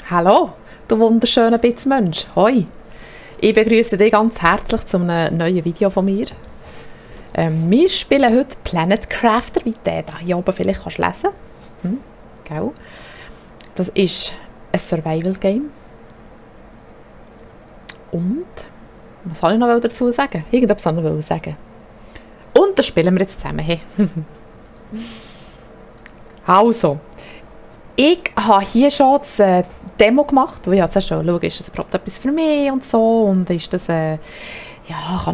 Hallo, du wunderschöner Bitzmensch. Hoi. Ich begrüße dich ganz herzlich zu einem neuen Video von mir. Wir spielen heute Planet Crafter, wie du hier oben vielleicht kannst lesen. Gell? Das ist ein Survival-Game. Und, was soll ich noch dazu sagen? Irgendetwas noch sagen. Und das spielen wir jetzt zusammen. Hey. Also, ich habe hier schon das Demo gemacht, wo ich zuerst schauen, ist das überhaupt etwas für mich und so, und ist das, kann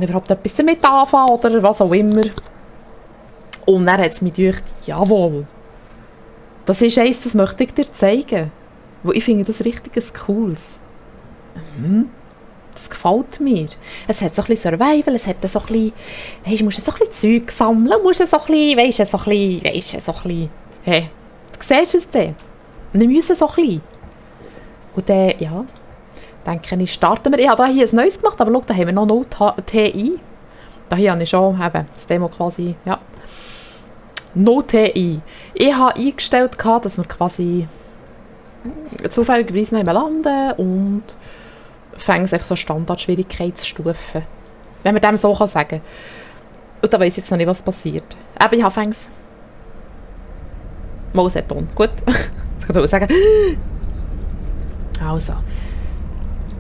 ich überhaupt etwas damit anfangen oder was auch immer. Und dann hat es mich gedacht, jawohl, das ist eins, das möchte ich dir zeigen, wo ich finde das richtig ein cooles. Das gefällt mir. Es hat so ein bisschen Survival, es hat so ein bisschen, weisst, du musst so ein bisschen Zeug sammeln, musst so ein bisschen, hey, du siehst es dann. Wir müssen so ein bisschen. Und dann, ja, denke ich, starten wir. Ich habe hier ein neues gemacht, aber schau, da haben wir noch No-TI. Da hier habe ich schon eben das Demo quasi, ja. No-TI. Ich habe eingestellt, dass wir quasi zufälligerweise landen und fängt es so Standard-Schwierigkeitsstufen. Wenn man dem so sagen kann. Und da weiss ich jetzt noch nicht, was passiert. Aber ich habe fängt mal es hat Ton. Gut. Jetzt kann ich sagen. Also.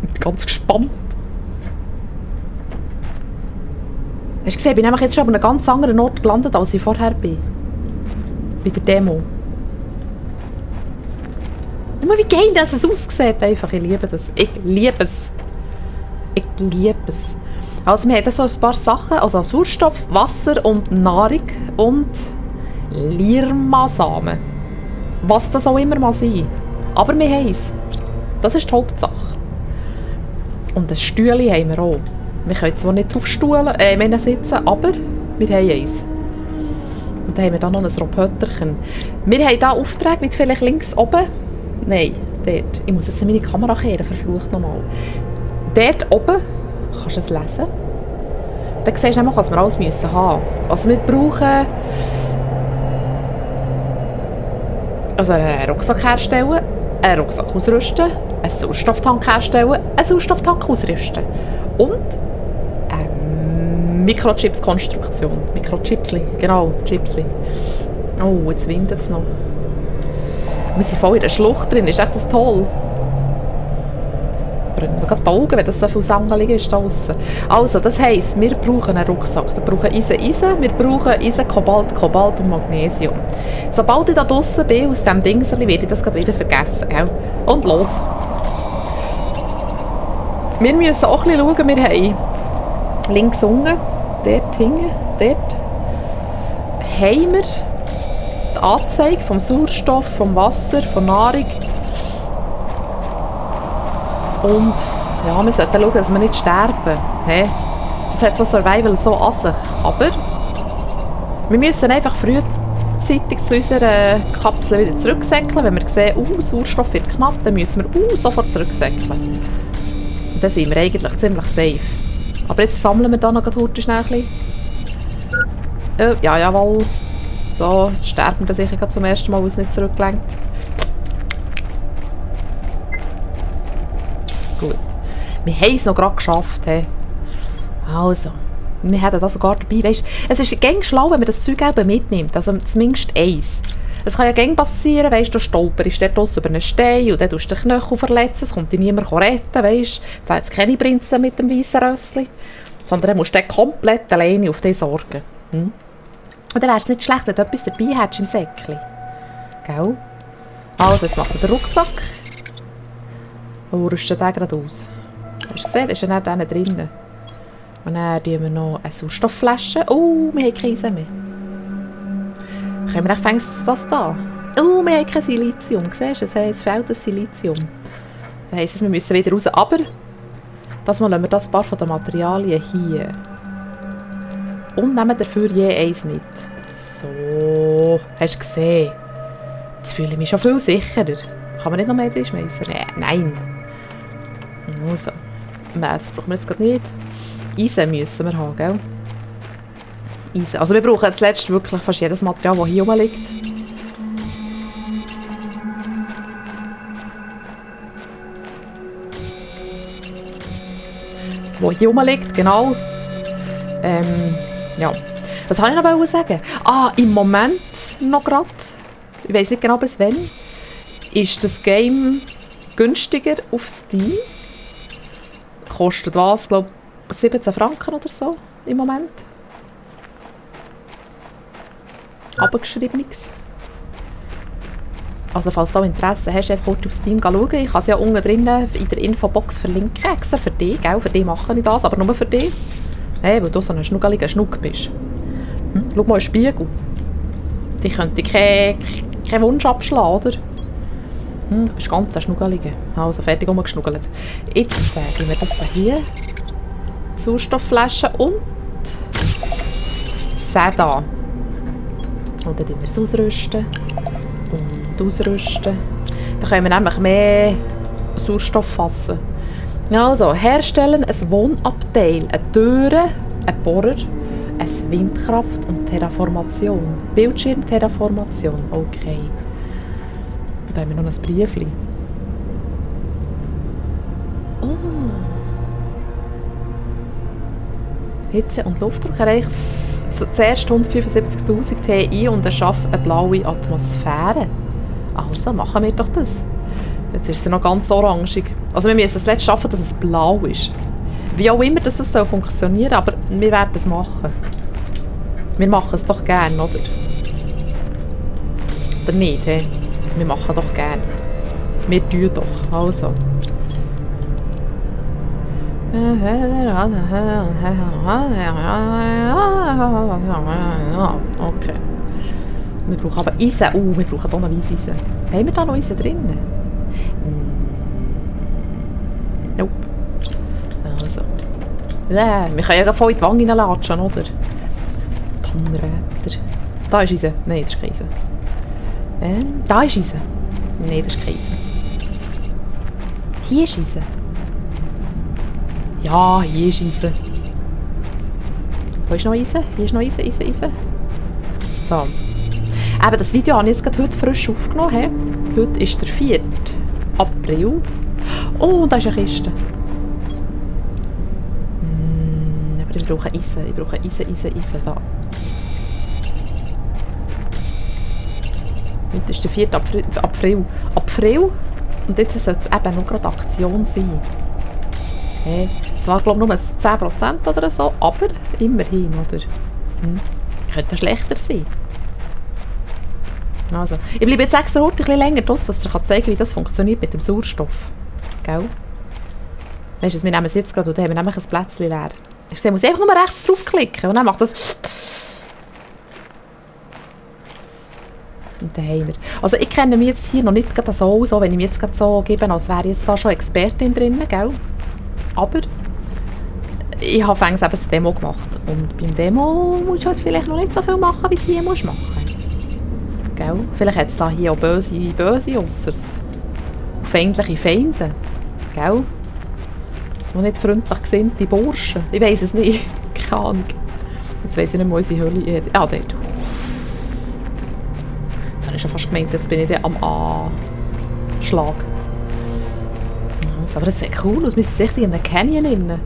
Ich bin ganz gespannt. Hast du gesehen, ich bin nämlich jetzt schon an einem ganz anderen Ort gelandet, als ich vorher bin. Bei der Demo. Immer wie geil das aussieht. Einfach. Ich liebe das. Ich liebe es. Ich liebe es. Also wir haben so ein paar Sachen. Also Sauerstoff, Wasser und Nahrung und Lirma-Samen. Was das auch immer mal sein. Aber wir haben es. Das ist die Hauptsache. Und ein Stühle haben wir auch. Wir können zwar nicht drauf sitzen, aber wir haben eins. Und dann haben wir da noch ein Roboterchen. Wir haben hier Aufträge, nicht vielleicht links oben. Nein, dort. Ich muss jetzt meine Kamera kehren, verflucht nochmal. Dort oben kannst du es lesen. Dann siehst du nämlich, was wir alles haben müssen. Also wir brauchen einen Rucksack herstellen, einen Rucksack ausrüsten, einen Sauerstofftank herstellen, einen Sauerstofftank ausrüsten und eine Mikrochips-Konstruktion. Mikrochipsli, genau, Chipsli. Oh, jetzt windet es noch. Wir sind voll in der Schlucht drin, ist echt das toll. Brennen mir gerade die Augen, wenn das so viel Sangelig ist da draussen. Also, das heisst, wir brauchen einen Rucksack. Wir brauchen Eisen, wir brauchen Eisen, Kobalt und Magnesium. Sobald ich da draussen bin, aus diesem Ding, werde ich das gerade wieder vergessen. Gell? Und los. Wir müssen auch ein bisschen schauen, wir haben links unten, dort hinten, dort, haben wir die Anzeige vom Sauerstoff, vom Wasser, von Nahrung. Und ja, wir sollten schauen, dass wir nicht sterben. He? Das hat so Survival so an sich. Aber wir müssen einfach frühzeitig zu unserer Kapsel wieder zurücksäckeln. Wenn wir sehen, Sauerstoff wird knapp, dann müssen wir sofort zurücksäckeln. Und dann sind wir eigentlich ziemlich safe. Aber jetzt sammeln wir da noch schnell ein bisschen. Ja, jawohl. So, jetzt sterben wir sicher zum ersten Mal, weil es nicht zurückgelenkt. Gut. Wir haben es noch gerade geschafft. He. Also, wir haben das sogar dabei. Weißt, es ist gängig schlau, wenn man das Zeug eben mitnimmt. Also zumindest eins. Es kann ja gängig passieren, weißt, du stolperst dort draussen über einen Stein und dann tust du den Knöchel verletzen. Es kommt dir niemand retten, weißt. Da hat es keine Prinzen mit dem weißen Rössli. Sondern dann musst du komplett alleine auf dich sorgen. Und dann wäre es nicht schlecht, wenn du etwas dabei hättest im Säckchen. Gell? Also, jetzt machen wir den Rucksack. Und rüsten den gerade aus. Hast du gesehen? Da ist ja dann drinnen. Und dann tun wir noch eine Sauerstoffflasche. Oh, wir haben keine Eisen mehr. Können wir echt fängst das da? Oh, wir haben kein Silizium. Siehst du? Es fehlt das Silizium. Das heisst, wir müssen wieder raus. Aber das mal lassen wir das paar von den Materialien hier. Und nehmen dafür je eins mit. So. Hast du gesehen? Jetzt fühle ich mich schon viel sicherer. Kann man nicht noch mehr drin schmeißen? Nein. Also. Das brauchen wir jetzt gerade nicht. Eisen müssen wir haben, gell? Eisen. Also wir brauchen zuletzt wirklich fast jedes Material, das hier rumliegt. der hier rumliegt, genau. Ja. Was wollte ich noch sagen? Im Moment noch gerade, ich weiss nicht genau bis wann, ist das Game günstiger auf Steam. Kostet was, glaube ich, 17 Franken oder so im Moment. Abgeschriebenes. Also falls du Interesse hast, einfach kurz auf Steam schauen. Ich kann es ja unten drinnen in der Infobox verlinken. Extra für dich, gell? Für dich mache ich das, aber nur für dich. Hey, weil du so ein schnuggeliger Schnuck bist. Schau mal in den Spiegel. Die könnte keinen Wunsch abschlagen, oder? Du bist ganz ein Schnuggeliger. Also, fertig rumgeschnuggelt. Jetzt geben wir das hier. Sauerstoffflasche und Seda. Oder wir es ausrüsten. Und ausrüsten. Dann können wir nämlich mehr Sauerstoff fassen. Also, herstellen ein Wohnabteil, eine Türe, ein Bohrer, eine Windkraft und Terraformation. Bildschirmterraformation, okay. Da haben wir noch ein Briefchen. Oh. Hitze und Luftdruck erreicht zuerst 175'000 Ti und erschafft eine blaue Atmosphäre. Also machen wir doch das. Jetzt ist sie noch ganz orangig. Also wir müssen es jetzt schaffen, dass es blau ist. Wie auch immer dass das funktionieren soll, aber wir werden es machen. Wir machen es doch gerne, oder? Oder nicht, he? Wir machen doch gerne. Wir tun doch. Also. Okay. Wir brauchen aber Eisen. Wir brauchen hier noch Eisen. Haben wir da noch Eisen drin? Nope. Also. Wir können ja voll in die Wange reinlatschen, oder? Donnerwetter. Da ist Eisen. Nein, das ist kein Eisen. Da ist Eisen. Nein, das ist kein Eisen. Hier ist Eisen. Ja, hier ist Eisen. Wo ist noch Eisen? Hier ist noch Eisen, Eisen. So. Eben, das Video habe ich jetzt gerade heute frisch aufgenommen. He? Heute ist der 4. April. Oh, da ist eine Kiste. Aber ich brauche Eisen. Ich brauche Eisen. Da. Heute ist der 4. April. Und jetzt sollte es eben noch gerade Aktion sein. Hey. Zwar glaube ich nur 10% oder so, aber immerhin, oder? Könnte schlechter sein. Also, ich bleibe jetzt extra heute ein bisschen länger draus, dass ich dir zeigen kann, wie das funktioniert mit dem Sauerstoff. Gell? Weißt du, wir nehmen es jetzt gerade und dann haben wir nämlich ein Plätzchen leer. Ich muss einfach nur rechts draufklicken und dann macht das... Und dann haben wir... Also ich kenne mich jetzt hier noch nicht gerade so aus, wenn ich mich jetzt gerade so gebe, als wäre jetzt da schon Expertin drin, gell? Aber ich habe eben das Demo gemacht. Und beim Demo musst du halt vielleicht noch nicht so viel machen, wie du hier machen musst. Gell? Vielleicht hat es da hier auch böse Ussers. Feindliche Feinde. Gell? Und nicht freundlich gesinnte Burschen. Ich weiss es nicht. Keine Ahnung. Jetzt weiss ich nicht mehr, wo unsere Hölle... dort. Jetzt habe ich schon fast gemeint, jetzt bin ich dann am Anschlag. Aber es sieht cool aus. Wir sind echt in einem Canyon drin.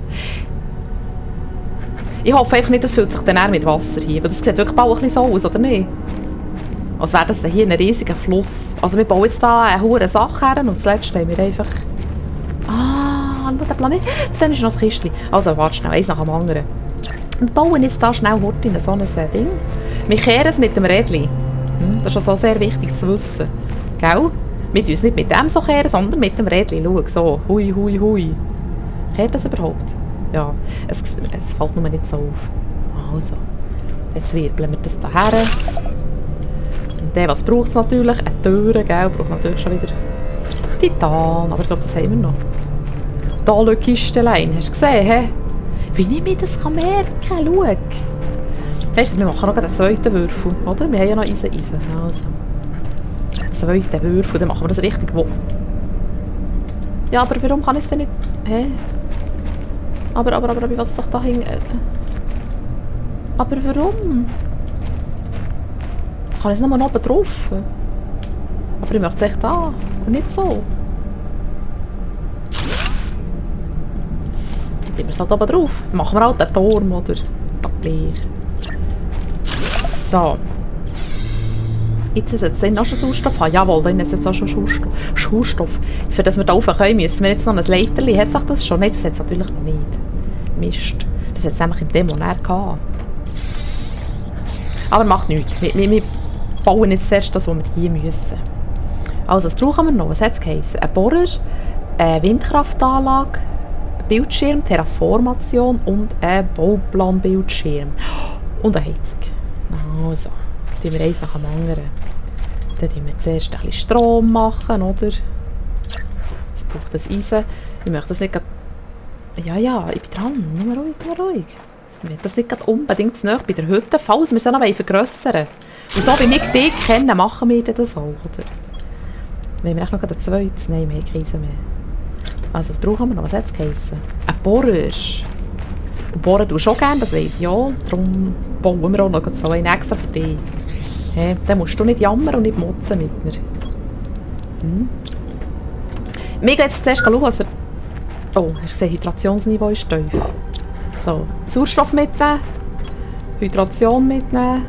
Ich hoffe einfach nicht, das fühlt sich dann eher mit Wasser hier. Weil das sieht wirklich bald ein bisschen so aus, oder nicht? Als wäre das hier ein riesiger Fluss. Also wir bauen jetzt da eine hohe Sache her und zuletzt stehen wir einfach... schau den Planet. Dann ist noch das Kistchen. Also warte schnell, eins nach dem anderen. Wir bauen jetzt da schnell in so ein Ding. Wir kehren es mit dem Rädchen. Das ist also sehr wichtig zu wissen. Gell? Wir tun es nicht mit dem so kehren, sondern mit dem Rädchen. Schau, so. Hui. Kehrt das überhaupt? Ja, es fällt nur nicht so auf. Also, jetzt wirbeln wir das daher. Und dann, was braucht es natürlich? Eine Tür, gell? Braucht natürlich schon wieder Titan. Aber ich glaube, das haben wir noch. Da, schau, Kistelein. Hast du gesehen, hä? Wie ich mir das merken kann? Schau. Weißt du, wir machen noch den zweiten Würfel, oder? Wir haben ja noch Eisen. Also. Zweiten Würfel, dann machen wir das richtig wo. Ja, aber warum kann ich es denn nicht... Hä? Aber ich will es doch da hin... Aber warum? Kann ich es nur oben drauf? Aber ich möchte es echt da und nicht so. Tun wir es halt oben drauf. Machen wir halt einen Turm, oder? Das gleich. So. Jetzt sollte es dann auch schon Sauerstoff haben. Jawohl, dann hat es jetzt auch schon Sauerstoff. Jetzt, für das wir da rauf können, müssen wir jetzt noch ein Leiterli. Hat sich das schon? Nein, das hat es natürlich noch nicht. Mist. Das hat es nämlich im Demo näher gehabt. Aber macht nichts. Wir bauen jetzt zuerst das, was wir hier müssen. Also, was brauchen wir noch? Was hat es geheißen? Ein Bohrer, eine Windkraftanlage, ein Bildschirm, Terraformation und ein Bauplanbildschirm. Und eine Heizung. Also, dann tun wir eins nach dem anderen. Dann tun wir zuerst ein bisschen Strom machen, oder? Es braucht das Eisen. Ich möchte das nicht grad... Ja, ich bin dran. Nur ruhig. Ich möchte das nicht unbedingt zu nahe bei der Hütte, falls wir es noch vergrössern wollen. Und so wie ich dich kenne, machen wir das auch, oder? Wollen wir echt noch ein zweites? Nein, wir haben keine Eisen mehr. Also, was brauchen wir noch? Was hat es geheissen? Ein Bohrer. Und bohren tue ich schon gerne, das weiss ich ja. Darum bauen wir auch noch so einen extra für dich. Hey, dann musst du nicht jammern und nicht motzen mit mir. Wir gehen jetzt zuerst schauen, was er... Oh, hast du gesehen, Hydrationsniveau ist tief. So, Sauerstoff mitnehmen, Hydration mitnehmen.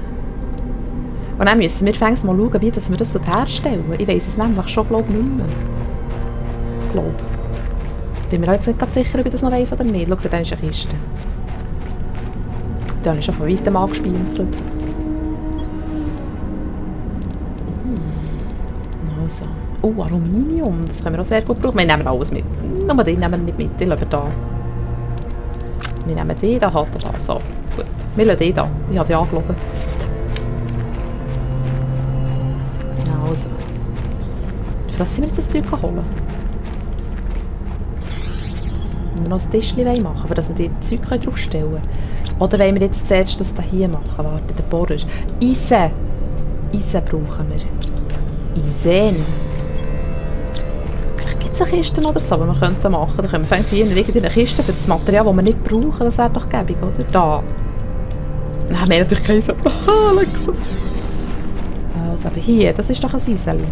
Und dann müssen wir mal schauen, wie wir das herstellen. Ich weiss es nämlich schon, glaube ich, nicht mehr. Bin mir jetzt nicht ganz sicher, ob ich das noch weiss oder nicht. Schau, da ist eine Kiste. Da habe ich schon von weitem angespienzelt. Also. Oh, Aluminium. Das können wir auch sehr gut brauchen. Wir nehmen alles mit. Nur den nehmen wir nicht mit. Den lassen wir da. Wir nehmen den, da hat er da. So, gut. Wir lassen den da. Ich habe den angelogen. Also. Für was sind wir jetzt das Zeug holen? Wenn wir noch ein Tischchen machen wollen, dass wir die Zeug draufstellen können. Oder wollen wir jetzt zuerst das hier machen? Warte, der Bohrer. Eisen. Eisen brauchen wir. Eisen. Gibt es eine Kiste oder so, die wir machen könnten? Dann können wir irgendwie eine Kiste für das Material, das wir nicht brauchen. Das wäre doch gäbig, oder? Da. Nein, wir haben natürlich kein Eisen. Alexa. Also, aber hier, das ist doch ein Eisen. Ein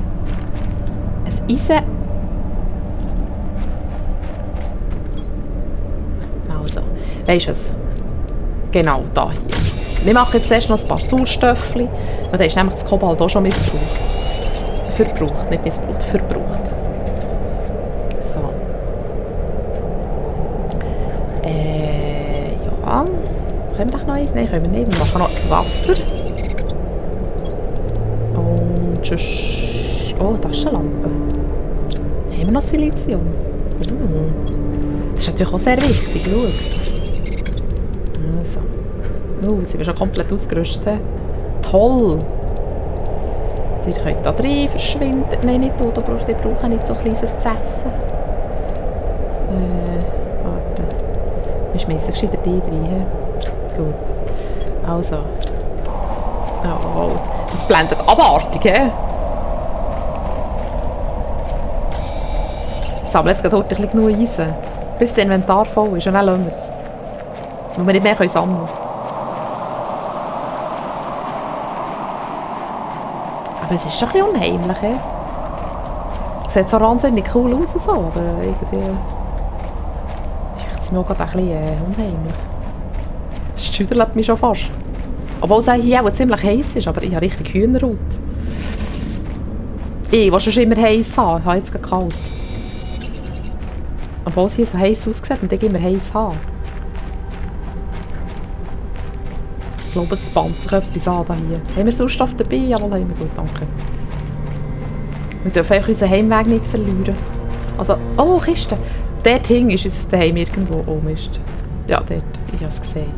Eisen. Also, weisst du was? Genau, da hier. Wir machen jetzt erst noch ein paar Sauerstoffchen. Und da ist nämlich das Kobalt auch schon missbraucht. Verbraucht, nicht missbraucht, verbraucht. So. Ja. Können wir doch noch eins? Nein, können wir nicht. Wir machen noch das Wasser. Und tschüss. Oh, Taschenlampe. Haben wir noch Silizium? Das ist natürlich auch sehr wichtig. Schau. Also. Jetzt sind wir schon komplett ausgerüstet. Toll! Ihr könnt da drin verschwinden. Nein, nicht hier. Ich brauche nicht so ein kleines zu essen. Warte. Wir schmeißen gescheiter die rein. Gut. Also. Oh. Das blendet abartig, hä? Sammeln jetzt gerade heute genug Eisen. Bis das Inventar voll ist. Und dann lassen wir es. Weil wir nicht mehr sammeln können. Aber es ist schon ein bisschen unheimlich, he? Sieht so wahnsinnig cool aus und so, aber irgendwie... Es mir auch gerade ein bisschen unheimlich. Es schüttelt mich schon fast. Obwohl es hier auch ziemlich heiß ist, aber ich habe richtig Hühnerhaut. Ich will schon immer heiß haben, ich habe jetzt kalt. Obwohl es hier so heiß aussieht und ich immer heiß haben. Ich glaube, es spannt sich etwas an hier. Haben wir Sauerstoff dabei? Jawohl, haben wir. Gut, danke. Wir dürfen einfach unseren Heimweg nicht verlieren. Also, oh, Kiste. Dort hing ist unser Daheim irgendwo. Oh, Mist. Ja, dort. Ich habe es gesehen.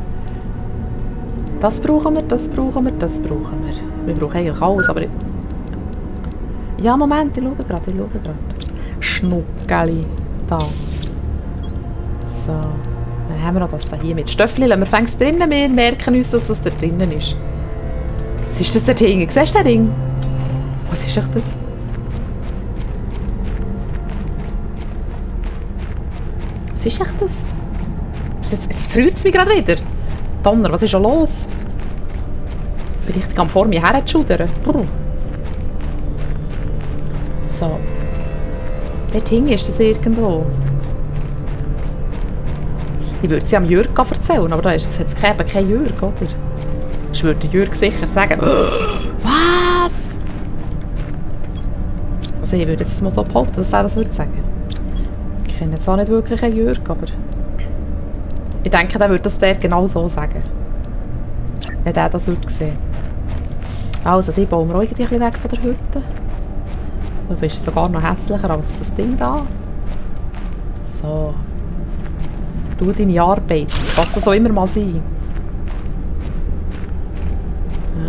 Das brauchen wir, das brauchen wir, das brauchen wir. Wir brauchen eigentlich alles, aber... Ja, Moment, ich schaue gerade. Schnuckeli. Da. So. Dann haben wir noch das hier mit Stöffel. Wir fangen es drinnen, wir merken uns, dass das da drinnen ist. Was ist das da Ding? Siehst du das Ding? Was ist echt das? Was ist echt das? Jetzt fühlt es mich gerade wieder. Donner, was ist schon los? Ich bin richtig vor mir herzuschudern. So. Dort hinten ist das irgendwo. Ich würde sie am Jürg erzählen, aber da hat es keinen Jürg, oder? Ich würde Jürg sicher sagen, was? Also ich würde jetzt mal so behaupten, dass er das würde sagen. Ich kenne zwar nicht wirklich einen Jürg, aber ich denke, der würde das der genau so sagen. Wenn der das würde sehen. Also, die bauen wir auch irgendwie ein bisschen weg von der Hütte. Du bist sogar noch hässlicher als das Ding da. So. Tu deine Arbeit. Was das auch immer mal sein.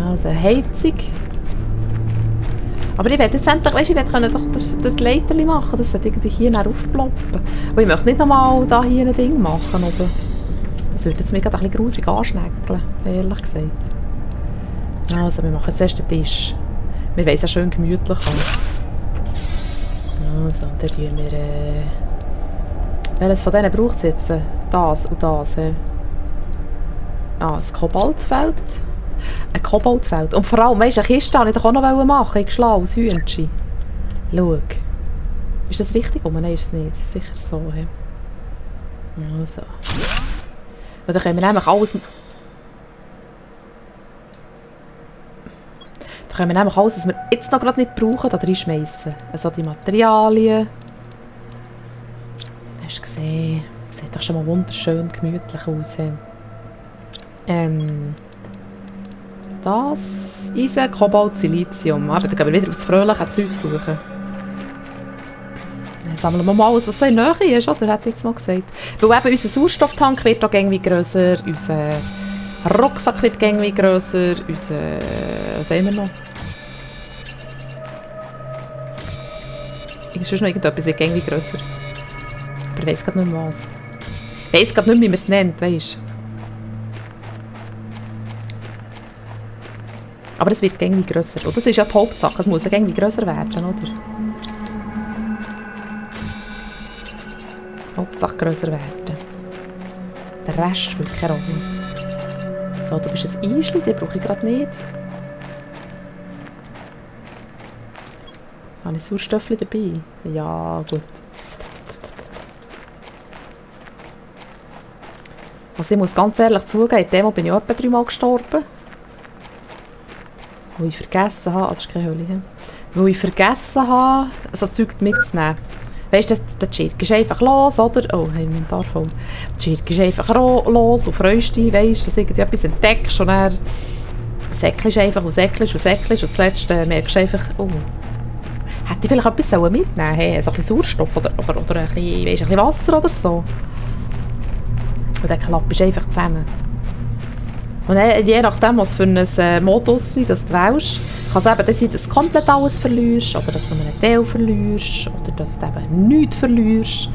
Also, Heizung. Aber ich will jetzt endlich, weißt du, ich will doch das Leiterli machen. Das sollte irgendwie hier aufploppen. Und ich möchte nicht nochmal da hier ein Ding machen. Oben. Das würde jetzt mich gerade ein bisschen grusig anschnäckeln, ehrlich gesagt. Also, wir machen jetzt erst den Tisch. Wir wollen es ja schön gemütlich haben. Also, dann tun wir... welches von denen braucht es jetzt? Das und das. Ah, ein Kobaltfeld. Ein Kobaltfeld. Und vor allem, weißt du, eine Kiste wollte ich doch auch noch machen. Ich geschlagen aus Hühnchen. Schau. Ist das richtig? Oh, nein, ist es nicht. Sicher so. He. Also. Und dann können wir nämlich alles... Da können wir nämlich alles, was wir jetzt noch gerade nicht brauchen, da reinschmeissen. Also die Materialien. Hast du gesehen? Sieht doch schon mal wunderschön gemütlich aus. Das Eisen, Kobalt, Silizium. Aber dann gehen wir wieder aufs fröhliche Zeug suchen. Dann sammeln wir mal alles, was so in der Nähe ist, oder? Hätte ich jetzt mal gesagt. Weil eben unser Sauerstofftank wird auch irgendwie grösser, unser Rucksack wird irgendwie grösser, unser... was haben wir noch? Ist noch irgendetwas wird irgendwie grösser. Aber ich weiss gerade nicht mehr was. Ich weiss gerade nicht mehr, wie man es nennt, weisst du? Aber es wird irgendwie grösser. Und das ist ja die Hauptsache. Es muss ja irgendwie grösser werden, oder? Hauptsache grösser werden. Der Rest spielt keine Rolle. So, du bist ein Einschli, den brauche ich gerade nicht. Habe ich Sauerstoffli dabei? Ja, gut. Also ich muss ganz ehrlich zugeben, in dem bin ich auch etwa 3-mal gestorben. Wo ich vergessen habe, das ist keine Hölle, wo ich vergessen habe, so Zeug mitzunehmen. Weißt du, der Schirk ist einfach los, oder? Oh, haben wir einen Bar voll. Der Schirk ist einfach los und freust dich, weißt du, dass du irgendetwas entdeckst und dann säckelst du einfach und säckelst und säckelst und zuletzt merkst du einfach, oh, hätte ich vielleicht etwas mitnehmen sollen? Hey, so ein bisschen Sauerstoff oder ein bisschen, weißt, ein bisschen Wasser oder so. Und dann klappst du einfach zusammen. Und je nachdem, was für ein Modus du wählst, kann es eben sein, dass du komplett alles verlierst, oder dass du nur einen Teil verlierst, oder dass du eben nichts verlierst.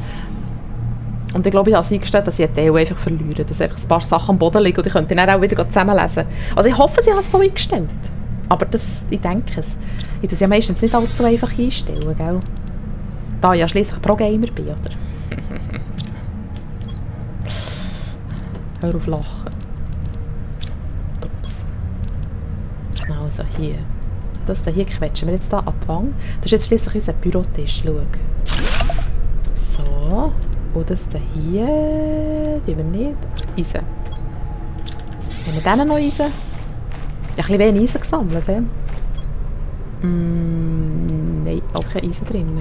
Und ich glaube, ich habe eingestellt, dass ich einen Teil einfach verliere, dass einfach ein paar Sachen am Boden liegen und ich könnte dann auch wieder zusammenlesen. Also ich hoffe, sie haben es so eingestellt. Aber das, ich denke es. Ich tue es ja meistens nicht allzu einfach einstellen, gell? Da ich ja schliesslich Pro-Gamer bin, oder? Hör auf lachen. Also hier. Das hier quetschen wir jetzt hier an die Wange. Das ist jetzt schliesslich unser Bürotisch. Schau. So. Und das hier. Die wir nicht. Eisen. Haben wir denen noch Eisen? Ich habe ein bisschen wenig Eisen gesammelt. Nein, auch kein Eisen drin.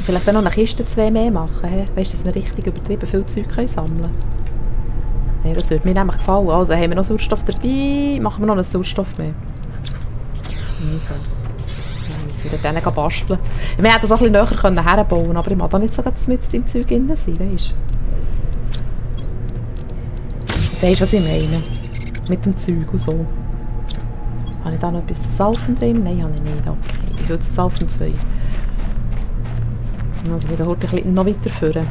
Vielleicht noch eine Kiste 2 mehr machen. Weißt du, dass wir richtig übertrieben viel Zeug sammeln können? Ja, das würde mir nämlich gefallen. Also haben wir noch Sauerstoff dabei, machen wir noch einen Sauerstoff mehr. Also. Dann müssen wir denen basteln. Wir hätten das auch ein bisschen näher herbauen können, aber ich mag da nicht so ganz mit im Zeug drin sein, weisst du? Weisst du, was ich meine? Mit dem Zeug und so. Habe ich da noch etwas zu saufen drin? Nein, habe ich nicht. Okay, ich will zu saufen 2. Also wir gehen heute ein bisschen noch weiter führen.